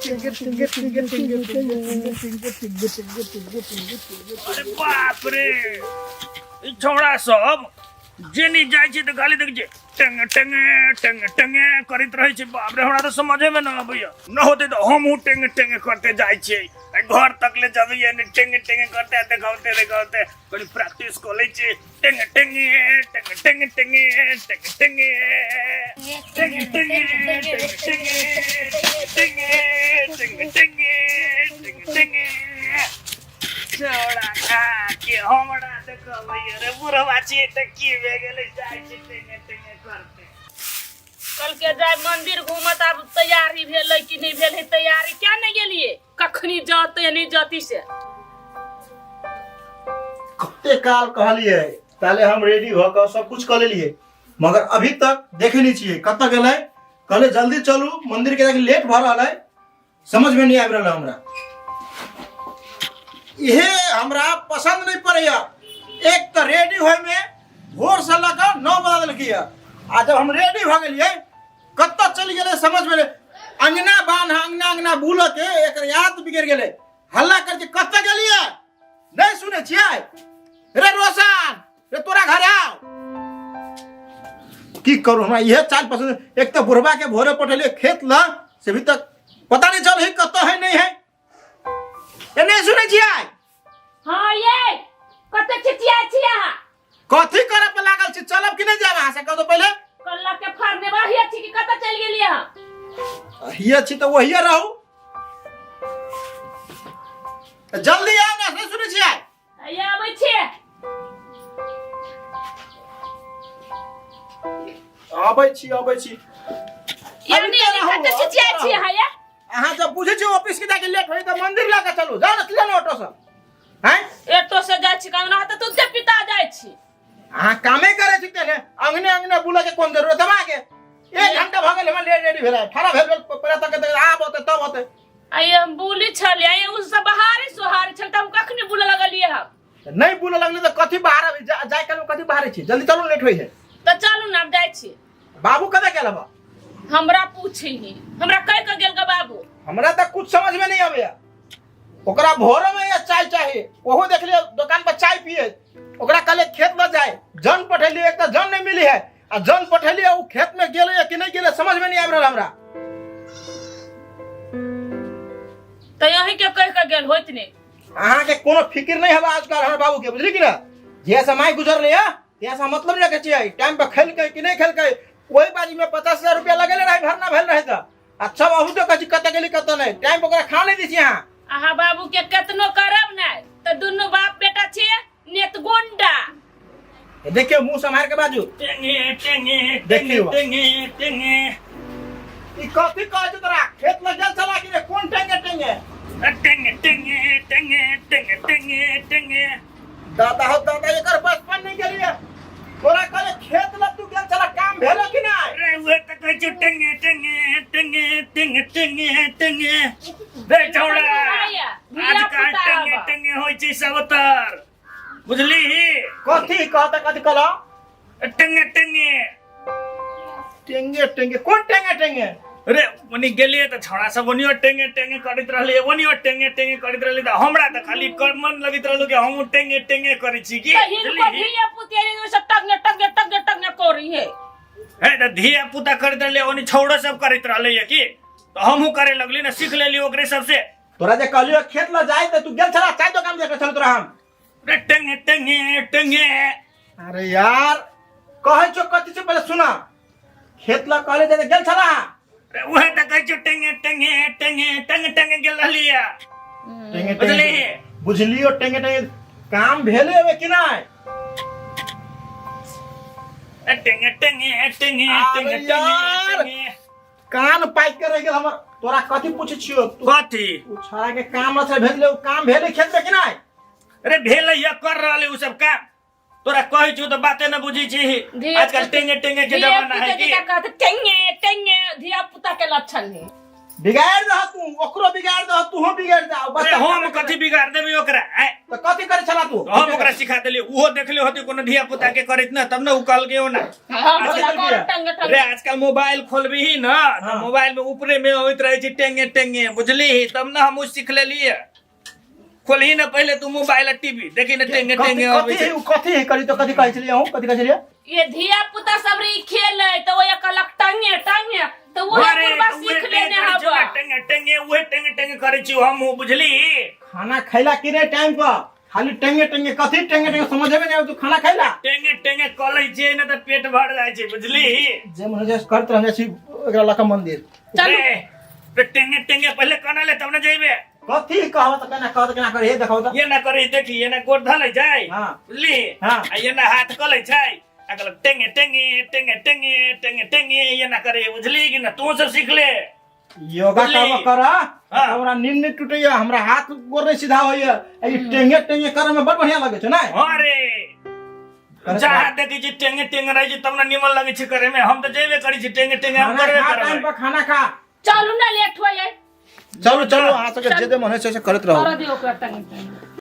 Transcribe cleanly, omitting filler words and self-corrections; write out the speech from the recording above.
टेंगे टेंगे टेंगे टेंगे टेंगे टेंगे टेंगे टेंगे टेंगे टेंगे टेंगे। अरे बाप रे, ई छौड़ा सब जेनी जाइ छै तऽ खाली देखै छै टेंगे टेंगे टेंगे टेंगे करैत रहै छै। बाप रे, हमरा तऽ समझे मे न अबैया। न होतै तऽ हमहूँ टेंगे टेंगे करते जाइ छियै। आ घर तक ले जबैया ने टेंगे टेंगे करते देखौते देखौते कनि प्रैक्टिस कऽ लै छियै। टेंगे टेंगे टेंगे टेंगे टेंगे टेंगे टेंगे टेंगे टेंगे टेंगे टेंगे टेंगे टेंगे टेंगे टेंगे। छौड़ा खा के हमरा देखबै रे, बुढ़वा छियै तऽ की भए गेलै, जाइ छै टेंगे टेंगे करते। कल के जाय मंदिर घूमत, आब तैयारी भेलै कि नहि भेलै तैयारी? क्या नहि गेलियै? कखनी जतै नहि जती से। कते काल कहलियै ताले हम रेडी भऽ कऽ सब कुछ कऽ लेलियै, मगर अभी तक देखे नहीं छियै कतऽ गेलै। कहले जल्दी चलू मंदिर के, जाके लेट भऽ रहल है। समझ में नहीं आबि रहल है हमरा। इहे हमरा पसंद नहीं पड़ैया। एक तऽ रेडी होय में भोर से लऽ कऽ 9 बजा देलकै। आ जब हम रेडी भऽ गेलियै, कतऽ चलि गेलै समझ में नहीं। अंगना बान्ह अंगना अंगना बुलऽ के एकर याद बिगड़ गेलै। हल्ला करके कतऽ गेलियै, नहीं सुनै छियै? रे रोशन रे, तोरा घर आओ। की करू, हमरा इहे चाल पसंद। एक तऽ बुढ़बा के भोरे पठेलियै खेत लग से भी तक पता नहीं चल है कतऽ है नहीं है। ए नहीं सुनै छियै? हाँ ये कते चिचिया छी अहाँ? कथी करे पर लागल छी? चलब कि नहीं जाब अहाँ से कह दो पहिले। कल्ला के फाड़ने बाहिया छी कि कतऽ चलि गेलियै अहाँ? हिये छी तऽ वहिये रहू। जल्दी आउ ने, नहीं सुनै छियै? हैया आबै छियै। आबै छी, आबै छी। यानी अबिते रहू, कते अबिते चिचिया छी रहू। अहाँ ये? अहाँ जब बुझै छी ऑफिस के जाके लेट होई तऽ मंदिर लऽ के चलू। जाउ ने, चलू ने ऑटो से। हैं? ऑटो से जाइ छी कंगना तऽ तुरते पिता जाइ छी। अहाँ कामे करै छी तेने अंगने अंगने बुलै के कोन जरूरत है अहाँके? एक घंटा भऽ गेल हमरा रेडी भेलै, ठड़ा भेल भेल परे तक आब होतै तब होतै। आइ हम बुली छलियै, आइ ओ सब बहारी सोहारी छल तऽ हम कखनी बुले लगलियै हम? नहि बुलै लगली तऽ कथी बाहर अबै जाय काल कथी बाहर छी? जल्दी चलू, लेट होइ है। तऽ चलू ने, आब जाइ छी। बाबू कतऽ गेल हबा? हमरा पूछी हमरा कह के गेल गे बाबू। हमरा तऽ कुछ समझ में नहीं आबैया। ओकरा भोर में या चाय चाही, ओहो देख लियो दुकान पर चाय पिए। ओकरा कहले खेत में जाए, जन पठेलिए, एक तो जन नहीं मिली है आ जन पठेलिए, उ खेत में गेले या कि नहीं गेले समझ में नहीं आबि रहल हमरा। तऽ यही के कह के गेल होइत ने। अहाँ के कोनो फिक्र नहीं हवा आजकल हमर बाबू के, बुझली कि ना? जे समय गुजरले है ते मतलब नहीं रखे छियै। टाइम पर खेलकै कि नहीं खेलकै, ओहि बाजी में 50,000 रुपया लगेले रहे, भरना भेल रहे। तऽ अच्छा अहू तो कहै छी कतऽ गेली कतऽ नहि, टाइम पर ओकरा खाना नहि दै छी अहाँ। अहाँ बाबू के केतनो करब ने तऽ दुनू बाप बेटा छियै नेत गुंडा। देखियौ मुंह सम्हार के बाजू। टेंगे टेंगे। देखियौ। टेंगे टेंगे। ई कथी कहै छै तोरा? खेत में गेल छला कि रे? कोन टेंगे टेंगे? टेंगे टेंगे टेंगे टेंगे टेंगे टेंगे। दादा हो दादा, एकर बचपन नहीं गेलिए। तोरा कहले खेत लग तू गेल छला, काम भेलो कि नहीं? अरे उहे तऽ कहै छौ टेंगे टेंगे टेंगे टेंगे टेंगे टेंगे। रे छौड़ा, आजकल टेंगे टेंगे होइ छै सब तर, बुझली? कथी कहता, कथी कहला? टेंगे टेंगे। टेंगे टेंगे? कोन टेंगे टेंगे? अरे ओनी गेलियै तऽ छौड़ा सब ओनियो टेंगे टेंगे करैत रहलै, ओनियो टेंगे टेंगे करैत रहलै, तऽ हमरा तऽ खाली कर मन लगैत रहल कि हमहूँ टेंगे टेंगे करै छी की। तऽ हिनको धिया पुतिया जे सब टंगे टंगे टंगे टंगे करी है। हे तऽ धिया पुता करैत रहलै, ओनी छौड़ो सब करैत रहलै की, तऽ हमहूँ करे लगली ने, सीख लेली ओकरे सबसे। तोरा जे कहलियो खेत ल जाय तऽ तू गेल छला, चाय दोकान देखे छल तोरा हम। अरे टेंगे टेंगे टेंगे। अरे यार, कहै छौ कथी छै पहिले सुना। खेत ल कहले जे गेल छला। अरे उहे तऽ कहै छौ टेंगे टेंगे टेंगे टेंगे टेंगे गेल रहलियै। टेंगे। बुझली? टेंगे बुझलियो। टेंगे टेंगे काम भेले हवे कि नहीं? अरे टेंगे टेंगे टेंगे अरे टेंगे यार। टेंगे। कान पाकि के रह गेल हमर। तोरा कथी पूछै छियो तू? कथी? उ छोड़ा के काम ल भेजले, उ काम भेले खेत में कि नहीं? अरे भेलै या, कर रहल है उ सब काम। तोरा कहै छियौ तऽ बाते न बुझै छी। धिया आजकल टेंगे टेंगे के जमाना है की। कहते टेंगे टेंगे, धिया पुता के लक्षण है। बिगाड़ दह तू, ओकरो बिगाड़ दह, तूहो बिगाड़ दह। अरे हम कथी बिगाड़ देबै ओकरा? आय, तऽ कथी करै छला तू? हम ओकरा सिखा देलियै, ओहो देखले होतै कोनो धिया पुता के करैत न, तब ने उ कहलकै ओना। हम कथी तोरा कहलकै? कर टंगे अरे टंगे। आजकल मोबाइल खोलबही न तऽ हाँ। मोबाइल में ऊपरे में होइत रहै छै टेंगे टेंगे, बुझलिही? तब ने हमहूँ सीख लेलियै। खोलही न पहिले तू मोबाइल आ टीवी, देखी न टेंगे टेंगे अबै कथी छै। कथी करी तो कथी कहै छलियै अहूँ, कथी कहै छलियै? ये धिया पुता सब रे खेले तो ओया कहलक टंगे टंगे, तो वो अरे, बुढ़बा उहे सीख टेंगे लेने करै छियौ हवा। ने, टेंगे टेंगे, उहे टेंगे टेंगे करै छियौ हमहूँ, बुझली? खाना खैला कि नहीं टाइम पर? खाली टेंगे टेंगे, कथी टेंगे टेंगे समझे में नहीं आबै, तू खाना खैला? टेंगे टेंगे कऽ लै छियै ने तऽ पेट भर जाइ छै, बुझली? जे मन होइ छै करैत रहने छी। एकरा लऽ कऽ मंदिर चलू। रे, रे टेंगे टेंगे पहिले कना ले तब ने जइबे। कथी कहब तऽ केना कहब, केना करे हे देखब तऽ। ये ना करे, देखी, ये ना गोड़ धलै छै। हाँ। बुझली? हाँ। आ ये ना हाथ कलै छै आ कहलक टेंगे टेंगे टेंगे टेंगे टेंगे टेंगे, ये ना करे, बुझली कि ना? तू सब सीख ले। योगा बुझली? करब कर। हाँ। हमरा नींद नहीं टूटैया, हमरा हाथ गोर नहीं सीधा होइया, आ ई टेंगे टेंगे करे में बड़ बढ़िया लगै छै ने। हाँ रे। करैत जहाँ रह। देखै छी टेंगे टेंगे रहै छै, तब ने निमन लगै छै करे में। हम तऽ जेबे करै छी टेंगे टेंगे, हम खाना करबे खा टाइम करबै। पर, खाना खा। चलू ना, लेट हो जाए। चलू चलू, अहाँ सबके जे जे मन होइ छै से करैत रहू। कर दियो ओकरा टंगे टंगे।